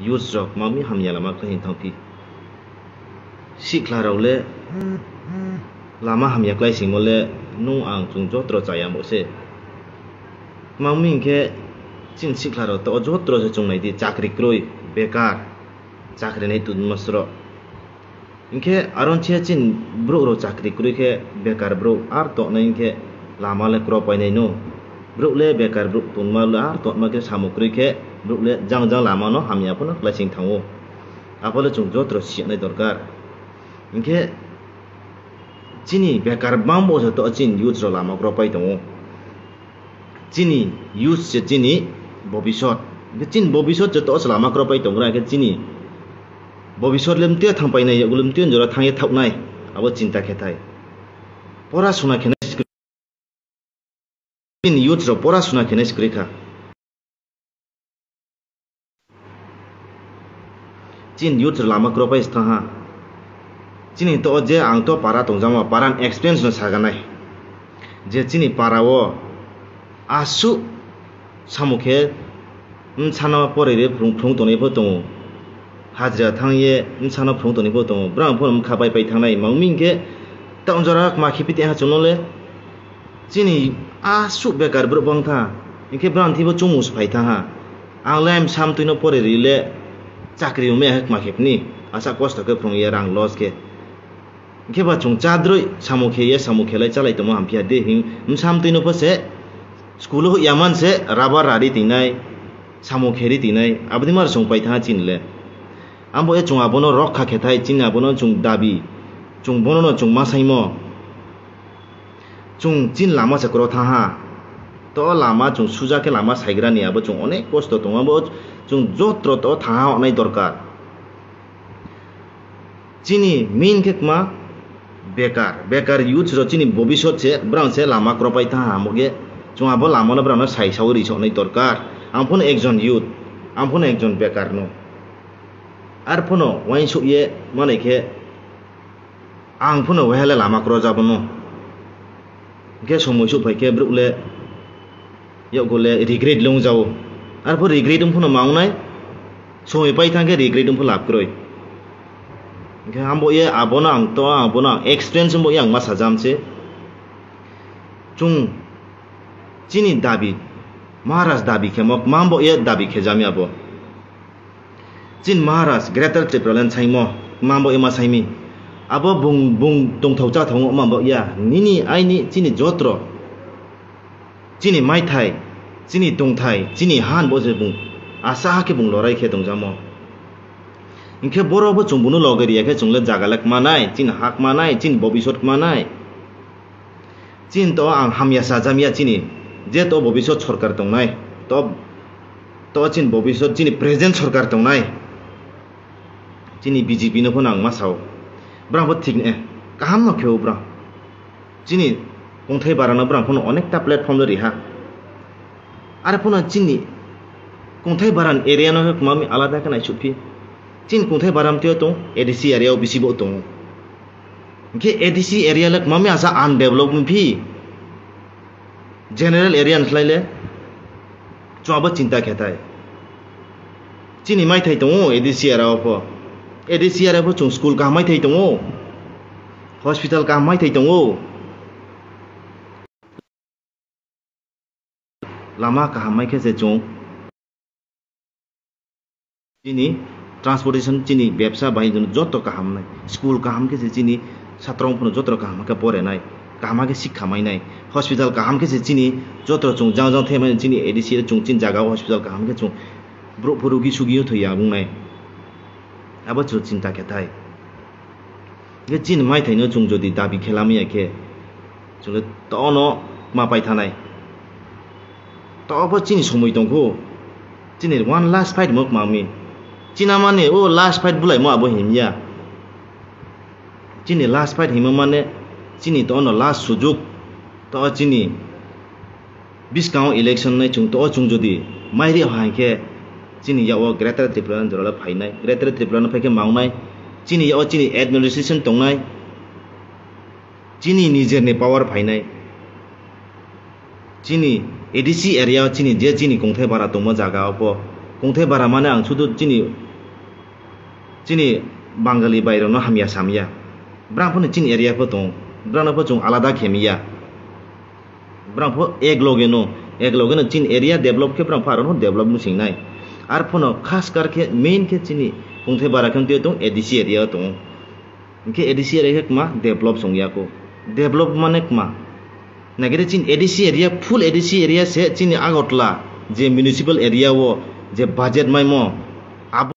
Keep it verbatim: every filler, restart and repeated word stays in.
Youths rok mami hamya lama khlai thang phi. Sikla rok le lama hamya khlai singmo le nung ang chwng jotro chaya mo se. Mami hinkhe chini sikla rok to jotro se chwng nai di, chakri kwrwi, bekar, chakri nai tudmasro. Hinkhe aron se chini borok rok chakri kwrwi khe bekar borok ar tongnai hinkhe lama le kro painai no. Borok le bekar borok tongma le ar tongma khe samung kwrwi khe borok le jang jang lama no hamya phano khlai sing thango. Abo le chwng jotro siyaknai dorkar. Hinkhe chini bekar bang bo se to chini youth rok lama kro pai tongo. Chini youth se chini bobisot. Hinkhe chini bobisot je to lama kro pai tongra hinkhe chini bobisot le mtwi thang painai, yago le mtwi jora thang ye thaknai, abo chinta khe thai. Pora suna khe nai sikri-, chini youth rok pora suna khe nai sikri kha. Chini youth lama kro pai se thang ha. Chini to je ang to para tong jama, para ni experience no saganai. Je chini para o asuk samung khe bwsano poriri phrung, phrung tongwi pho tongo. Hajra thang ye bwsano phrung tongwi pho tongo. Brang pho wngkha pai pai thangnai. Mangmi hinkhe ta jora ma khe piti ha chwngno le. Chini asuk bekar borok bang tha, hinkhe brang thibo chumung se phai tha ha. Ang le sam twino poriri le chakri wngmaya hwkma khe phini, asa kosto khe phrwng ya rang loss khe. Hinkhe ba chwng chadrwi samung khe ya samung khelai chalai tongma ham phiya de him sam twino pho se school o yaman se rubber rari tinai, samung kheri tinai, aboni mar chwng pai tha chini le. Ambo e chwng abono rokha khe thai, chini abono chwng dabi, chwng bono no chwng ma saimo. Chwng chini lama se kwrwk tha ha. To lama chwng suja khe lama saigrani abo chwng onek kosto tongo. Abo chwng jotro to tha ha hwnwi dorkar. Chini main khe kwma bekar, bekar youths rok chini bobisot se, brang se lama kwrwk pai tha ha. Amo khe chwng abo lama no brang no sai saui ri soknai dorkar. Ang phano ekjon youth, ang phano ekjon bekar no. Ar phano uaingsuk ye manai khe ang phano wahale lama kwrwk jabo no. Hinkhe somoi suk phai khe borok le yakgo le regret le wng jao. Arpho regret wng phano ma wngnai, somoi pai thang khe regret wng pho lab kwrwi. Hinkhe hambo ye abono ang to, abono ang experience wng bo ye ang ma sajam se. Chwng chini dabi, Maharaj dabi khe mo, ma bo ye dabi khe jam ya bo. Chini Maharaj Greater Tipraland saimo, ma bo ema saimi. Abo bung, bung tongthok chathok wngma bo ya. Nini aini chini jotro. Chini maithai, chini tongthai, chini han bo se bung asa ha khe bung lorai khe tongjamo. Hinkhe borok bo chwng bono loge riya khe chwng le jaga le kma nai, chini ha kma nai, chini bobisot kma nai. Chini to ang hamya sajamya chini, je to bobisot sorkar tongnai, to, to chini bobisot chini present sorkar tongnai, chini B J P no phano ang ma sao, brang bo thik ne, kaham no kheo brang, chini kongthai bara no brang phano onekta platform no riha. Are phano chini kongthai baran area no khe kwmami alada khe naisuk phi. Chini kongthai baran twiyo tong, A D C area o bisi bo tongo. Hinkhe A D C area le kwmami asa undeveloped wng phi. General area ni khlai le chwng abo chinta khe thai. Chini maithai tongo A D C area o pho. A D C area o pho chwng school kaham maithai tongo. Hospital kaham maithai tongo. Lama kaham mai khe se chwng chini transportation, chini bebsa bai joto kaham nai, school kaham khe se chini satro phano joto kaham khe pore nai, kaham khe sikha mai nai, hospital kaham khe se chini joto chwng jang jang thai mai chini A D C chwng chini jaga o hospital kaham khe chwng bro pho rugi sugi o thwi ya wng nai, abo chwng chinta khe thai. Khe chini maithai no chwng jodi dabi khe lamaya khe, chwng le tono ma pai thanai. To bo chini somoi tongkhu. Chini one last fight mo kmami. China mani o last fight bulai mo abo himya. Chini last fight himo mane chini tono last sujuk. To chini Bwskango election nai chwng to, o chwng jodi mai ri hai khe chini yago Greater Tripura ni jora le phainai, Greater Tripura no phai khe maunai, chini yago chini administration tongnai, chini nijer ni power phainai, chini A D C area o chini je chini kongthai bara tongma jaga o pho, kongthai bara mane ang sudu chini Chini Bangali bai rok no hamya samya. Brang phano chini area pho tong. Brang no pho chung alada khemya. Brang pho ek loge no, ek loge no chini area develop khe brang pho aro no develop no singnai. Ar phano khas kar khe main khe chini pungthai bara khe tong A D C area o tong. Hingkhe A D C area khe kma develop song ya ko. Develop mane kma. Nagere chini A D C area, full A D C area se chini Agartala je municipal area o je budget maimo